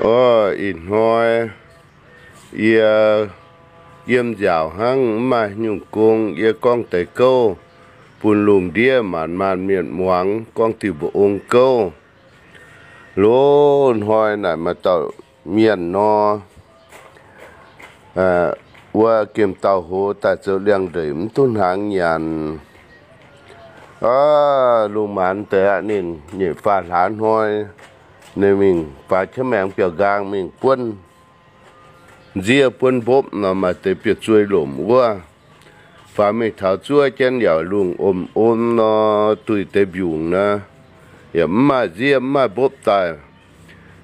Orv, ih hnoi yie yiem nziaauc hnangv, mv maaih nyungc gong. Yie gorngv deix gouv bun lungh ndiev maanc maanc mienh muangx, gorngv diuh mbu'ong gouv. Loz-hnoi naaic maaih dauh mienh nor, wuov gemh dauh hoz daaih zoux liangx-ndeic mv duqv hnaangx nyanc. Aav, lungh maanz deix aqv, ninh nyeic faah hlaax hnoi, ninh mingh faaux jienv maengx biauv-nqaang mingh buonv nziev buonv mbopv nor, maaih deix biauv-zuei lomc wuov. Faaux mingh taux zuov jienv yaac lungh om om nor, duih deix mbiungc nor, yaac mv maaih nziev mv maaih mbopv daaih.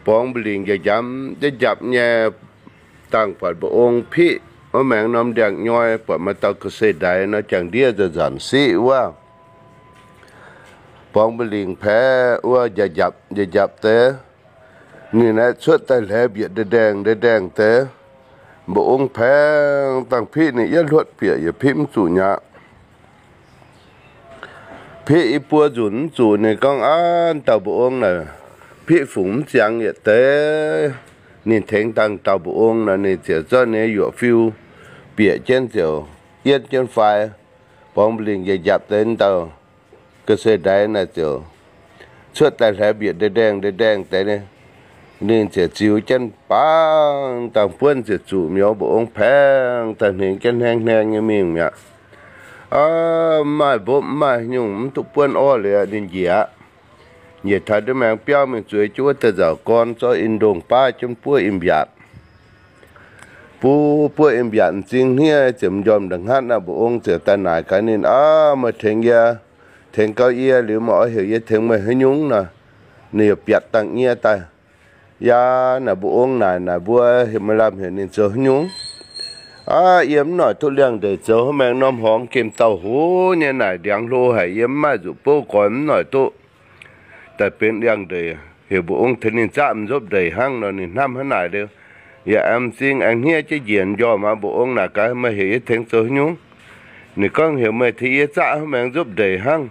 Borngz mba'lingc njamv njapv nyei, dangh buatc mbu'ong piqv wuov maengx norm ndiangx-nyoi, buatc maaih dauh ga'sie ndaix nor, jangx ndiev nzanc-nzanc siqv wuov. Borngz mba'lingc paeqv wuov, njapv njapv deix, ninh aeqv, cuotv daaih hleix mbietc ndaengh ndaengh deix. Mbu'ong paengx dangh piqv ninh yietv hluotv bieqc yaac piqv mv zuqc mi'aqv. Piqv i buo nzunc mv zuqc. Ninh gorngv, Aav, dauh mbu'ong naaic piqv fungc mv ziangx yietc deix. Ninh tengx dangh dauh mbu'ong nor, ninh ziouc zorqv ninh nyei yuoqc fiu bieqc jienv ziouc yienv jienv fai. Borngz mba'lingc njapv njapv deix, dauh ga'sie ndaix naaic ziouc cuotv daaih hleix mbietc ndaengh ndaengh deix. Ninh ziouc ziux jienv bangv dangh buonv ziouc zuqc mi'aqv. Mbu'ong paengx daaih hnengx jienv hneng hneng nyei mingh mi'aqv. Aav, mv maaih mbopv mv maaih nyungc, mv duqv buonv orv liuz ninh njiec aqv. Njiec taux ndiev maengx biauv mingh zueiz jienv wuov deix nzauc gorn, zorqv in ndongh baav jienv buov in mbiaatc. Buov buov in mbiaatc m'zing hniev ziouc m'njormh nda'hngatv aqv. Mbu'ong ziouc daaih naaic gaax ninh, Aav, meih tengx yie, tengx gau yie liuz, meih oix heuc yie tengx meih haaix nyungc nor? Ninh yaac biatc dangh nyie daaih. Yaac naaic mbu'ong naaic, naaic mbuo heuc meih lamh heuc ninh zoux haaix nyungc? Aav, yie mv noic duqv liangx-ndeic zoux haaix maengx norm horngz gemh dauh hoz nyei naaic, ndiangx hlo haic, yie mv maaih nzuqc bouv goix, mv noic duqv daaih benx liangx-ndeic. Heuc mbu'ong tengx ninh zaqv m'nzopv-ndeic hnangv nor, ninh hnamv hnangv naaic liuz, yaac aengx m'zing aengx hniev jienv njiec m'njormh aqv. Mbu'ong naaic gaax, Meih heuc yie tengx zoux haaix nyungc? Ninh gorngv, Heuc meih tengx yie zaqv haaix maengx nzopv-ndeic hnangv,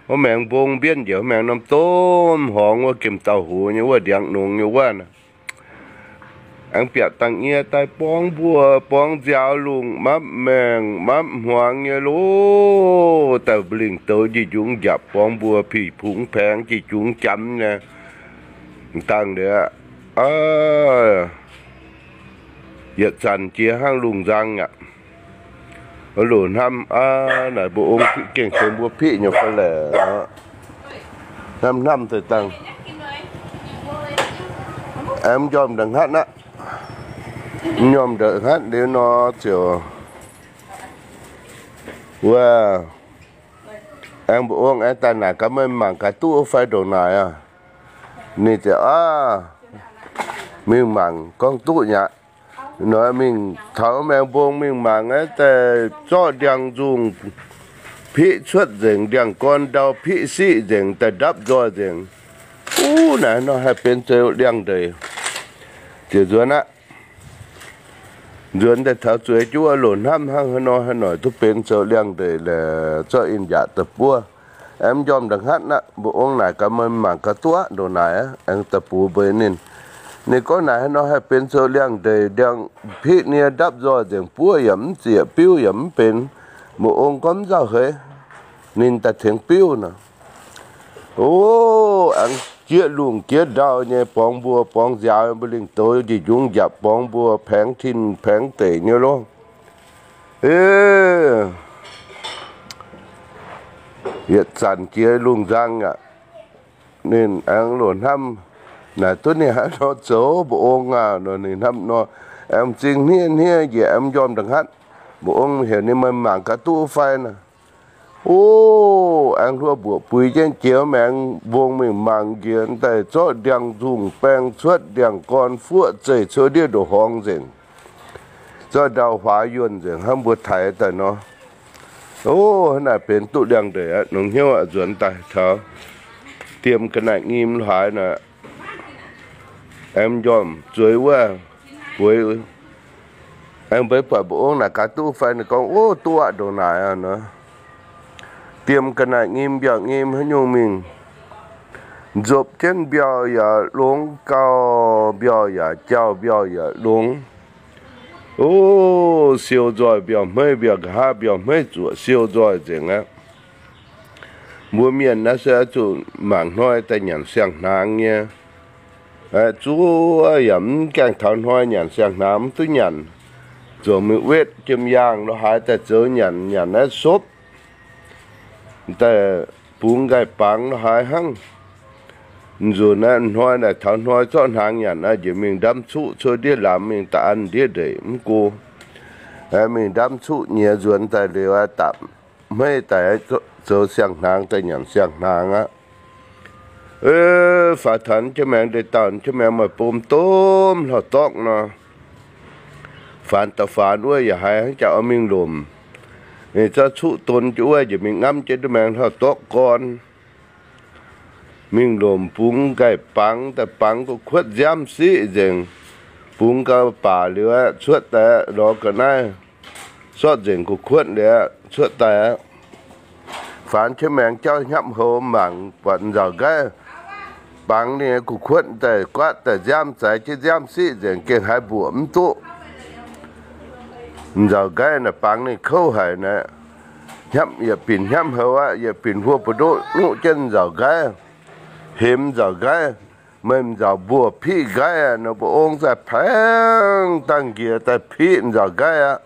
haaix maengx mbong mbienv njiec haaix maengx norm domh horngz wuov, gemh dauh hoz nyei wuov, ndiangx nongx nyei wuov. Aengx biatc dangh nyie daaih, borngz mbuo borngz nziaaux lungh mapv maengh mapv hmuangx nyei loh, daaih mba'lingc douz njiec njungx njapc, borngz mbuo pih pungx paengx njiec njungx jamx nyei dangh liuz, yietc zanc jiex hnangv lungh nzang aqv. Loz-hnamv aqv, naaic mbu'ong gengh tengx mbuo piqv nyei fai laeqc. Hnamv hnamv deix dangh, aengx m'njormh nda'hngatv aqv. M'njormh nda'hngatv liuz nor ziouc wuov, aengx mbu'ong aengx daaih naaic gaax, Meih mangc gaax duqv fai ndongc naaic aqv? Ninh ziouc, Aav, mingh mangc gorngv duqv nyei aqv. Nor mingh taux maengx mbong mingh mangc aeqv, daaih zorqv ndiangx-nzungh piqv cuotv nzengc, ndiangx-gorn ndau piqv siqv nzengc, daaih ndapv nzoih nzengc. Uv, naaic nor haih benx zoux liangx-ndeic. Ziouc nzuonx aqv. Nzuonx daaih taux zueiz jienv wuov loz-hnamv hnangv haaix nor haih noic duqv benx zoux liangx-ndeic laaix, zorqv in mbiaatc daaih buov. Aengx m'njormh nda'hngatv aqv. Mbu'ong naaic gaax, Meih mangc gaax duqv ndongc naaic aqv. Aengx daaih bux mbeix ninh. Ninh gorngv, Naaic haaix nor haih benx zoux liangx-ndeic, ndiangx piqv nie ndapv nzoih nzengc, buov yaac mv zieqc, biuv yaac mv benx. Mbu'ong gorngv, Mv nzauh heix. Ninh daaih tengx biuv nor. O, aengx jieqv lungh jieqv ndau nyei, borngz mbuo borngz nziaaux, mba'lingc douz njiec njungx njapc, borngz mbuo paengx tin paengx deic nyei loh. Yietc zanc jiex lungh nzang aqv. Ninh aengx loz-hnamv, Naaic duqv ninh haaix nor zoux, mbu'ong aah? Nor ninh hnamv nor, aengx m'zing hniev hniev njiec, aengx m'njormh nda'hngatv, mbu'ong heuc ninh, Meih mangc gaax duqv fai? Nor, o, aengx hluo mbuoqc buix jienv jiex maengx mbong mingh mangc njiec daaih, zorqv ndiangx-nzungh baeng cuotv, ndiangx-gorn fuoqv zeih cuotv ndiev ndoqc horngz nzengc, zorqv ndau huaax yuonh nzengc hnangv mbuo taaix daaih nor. O, hnangv naaic benx duqv liangx-ndeic aqv. Nongx hnyouv aqv, nzuonx daaih taux diem ga'naaiv-nyim lo haaix nor, aengx m'njormh zueiz wuov, bueix, aengx mbeix buatc mbu'ong naaic gaax duqv fai? Ninh gorngv, O, duqv aqv, ndongc naaic aqv nor. Diem ga'naaiv-nyim mbiauh-nyim haaix nyungc mingh, Nzopv jienv mbiauh yaac longx gau, mbiauh yaac jauh, mbiauh yaac longx. O, siou nzoih mbiauh hmeiv, mbiauh nqa'haav mbiauh hmeiv zuoqc siou nzoih nzengc aqv. Mbuo mienh naaiv se oix zuqc mangc hnoi daaih nyanc siang-hnaangx nyei. Zuov yaac mv gaengh taux hnoi nyanc siang-hnaangx mv duqv nyanc. Zoux mingh wetv jiem yaangh lo haaix daaih zoux nyanc, nyanc naaiv sopv daaih bungx nqaih bangx lo haaix hnangv. Nzunc naaiv hnoi naaic taux hnoi zorqv hnaangx nyanc aqv, njiec mingh ndamv cuqv cuotv ndiev laamz mingh da'an ndiev ndeic mv go. Mingh ndamv cuqv nyiex nzuonx daaih liuz aqv, dapc hmeiv daaih zoux siang-hnaangx daaih nyanc siang-hnaangx aqv. Faaux taux jienv maengx ndeic-dauh, jienv maengx maaih bom domv hlauv-dorqv nor, faanx da'faanx wuov yaac haiz hnangv jaax oix mingh lomc. Ninh zorqv cuqv don jienv wuov njiec mingh ngamv jienv duqv maengx hlauv-dorqv gorn. Mingh lomc bungx nqaih bangx daaih, bangx gu'kuotv nziaamv siqv nzengc. Bungx gau baac liuz aqv, cuotv daaih aqv, lorz ga'naaiv sortv nzengc gu'kuotv liuz aqv, cuotv daaih aqv. Faanx jienv maengx jauv hnyapv hou mangc buatc nzauc nqaiv bangx ninh gu'kuotv daaih guaatv daaih nziaamv zaaix jienv nziaamv siqv nzengc, gengh haiz mbuoqc mv duqv. Nzauc nqaiv naaic bangx ninh kouv haic naaic. Hnyapv yietc binc hnyapv hou aqv, yietc binc huo buoz-ndoqv nuqv jienv nzauc nqaiv, hemx nzauc nqaiv. Meih nzauc mbuo piqv nqaiv aqv nor, mbu'ong zaah paengv dangh nqiex daaih piqv nzauc nqaiv aqv.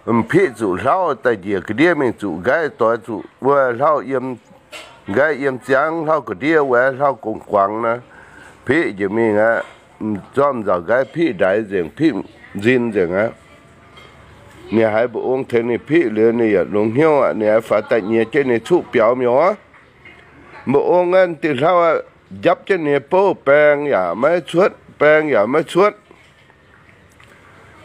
M'piqv zuqc hlauv daaih njiec ga'ndiev mingh zuqc nqaiv, doix zuqc wuov hlauv yiem, nqaiv yiem ziangv hlauv ga'ndiev wuov hlauv gong-guangx naaiv, piqv njiec mingh aqv. Zorqv nzauc nqaiv piqv ndaix nzengc, piqv nzin nzengc aqv. Ninh haiz mbu'ong tengx ninh piqv liuz, ninh yaac longx hnyouv aqv. Ninh faaux daaih nyiex jienv ninh cuqv biaux mi'aqv. Mbu'ong aeqv, diuh hlauv aqv, njapv jienv ninh nyei bouv, baeng yaac maiv cuotv, baeng yaac maiv cuotv.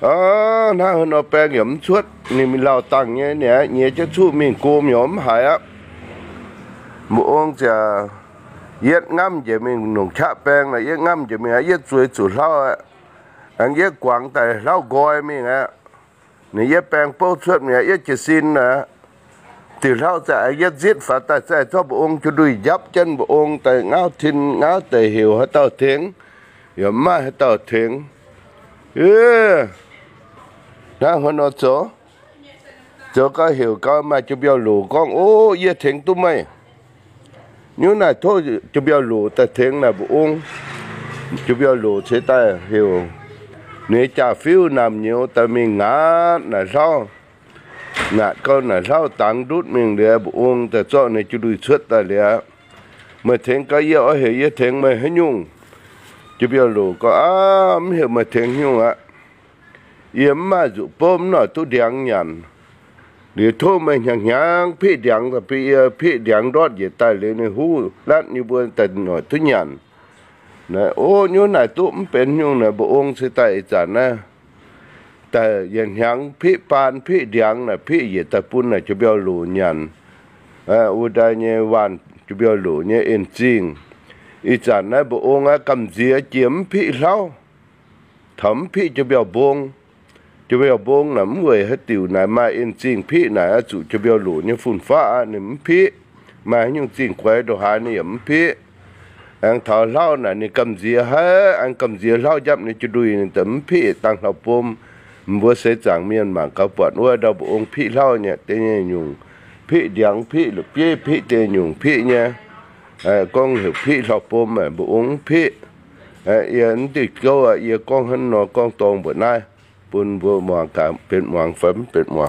Hnangv haaix nor baeng yaac mv cuotv, ninh mingh lauh dangh nyei. Ninh nyiex jienv cuqv mingh go mi'aqv, mv haiz aqv. Mbu'ong ziouc yietv ngamv njiec mingh longc qaqv baeng naaic, yietv ngamv njiec mingh aqv, yietv zueiz zuqc hlauv aqv. Aengx yietv guangc daaih hlauv nqoi mingh aqv. Ninh yietv baeng bouv cuotv mi'aqv, yietv jiez sin aqv. Diuh hlauv zaah aengx yietv nzitv faaux daaih zaah zorqv mbu'ong jiu-nduih njapv jienv mbu'ong daaih ngauv tin ngauv deix heuc haaix dauh tengx, yaac mv maaih haaix dauh tengx. Hnangv haaix nor zoux? Zoux gau heuc gau maaih jiex mbiauh loc gorngv, O, yie tengx duqv meih. Nyungc naaic tov jiex mbiauh loc daaih tengx naaic mbu'ong. Jiex mbiauh loc ceix daaih heuc ninh nyei jaa-fiuv naamh nyouz daaih mingh ngaatc naaic hlauv. Ngaatc gau naaic hlauv dangx ndutv mingh liuz, mbu'ong daaih zorqv ninh jiu-nduih cuotv daaih liuz, Meih tengx gau yie, oix heuc yie tengx meih haaix nyungc? Jiex mbiauh loc gorngv, Aav, mv heuc meih tengx nyungc aqv. Yie mv maaih nzuqc bouv, mv noic duqv ndiangx nyanc. Liuz tov meih hnyangx-hnyangx piqv ndiangx daaih bun yie. Piqv ndiangx ndortv njiec daaih liuz, ninh huv latv nyei mbuo daaih noic duqv nyanc. Naaiv, o, nyungc naaic duqv mv benx nyungc naaic, mbu'ong ceix daaih ih zanc naaiv daaih yietc hnyangx piqv baan piqv ndiangx naaic, piqv njiec daaih bun naaic jiex mbiauh loc nyanc. Wuov ndaai nyei waanh jiex mbiauh loc nyei en-zingh. Ih zanc naaiv mbu'ong aqv, gamh nziex jiex mv piqv hlauv. Taux mv piqv jiex mbiauh mbong. Jiex mbiauh mbong naaic mv weic haaix diuc naaic maaih en-zingh piqv naaic, zuqc jiex mbiauh loc nyei fun-faqv aqv, ninh mv piqv. Maaih haaix nyungc zingh guaix ndongc haaix ninh yaac mv piqv. Aengx taux hlauv naaic ninh gamh nziex haic, aengx gamh nziex hlauv njapv ninh jiu-nduih, ninh daaih mv piqv dangh hlauv-bom. Mbuo seix zaangc mienh mangc gaax buatc wuov ndau mbu'ong piqv hlauv nyei deix nyungc, piqv ndiangx, piqv la'bieiv, piqv deix nyungc piqv nyei. Gorngv heuc piqv hlauv-bom, mbu'ong mv piqv. Yie mv diuh gouv, yie gorngv hnangv nor gorngv dorngx mbuoqc naaiv bun mbuo muangx gaax, benx muangx fai mv benx muangx.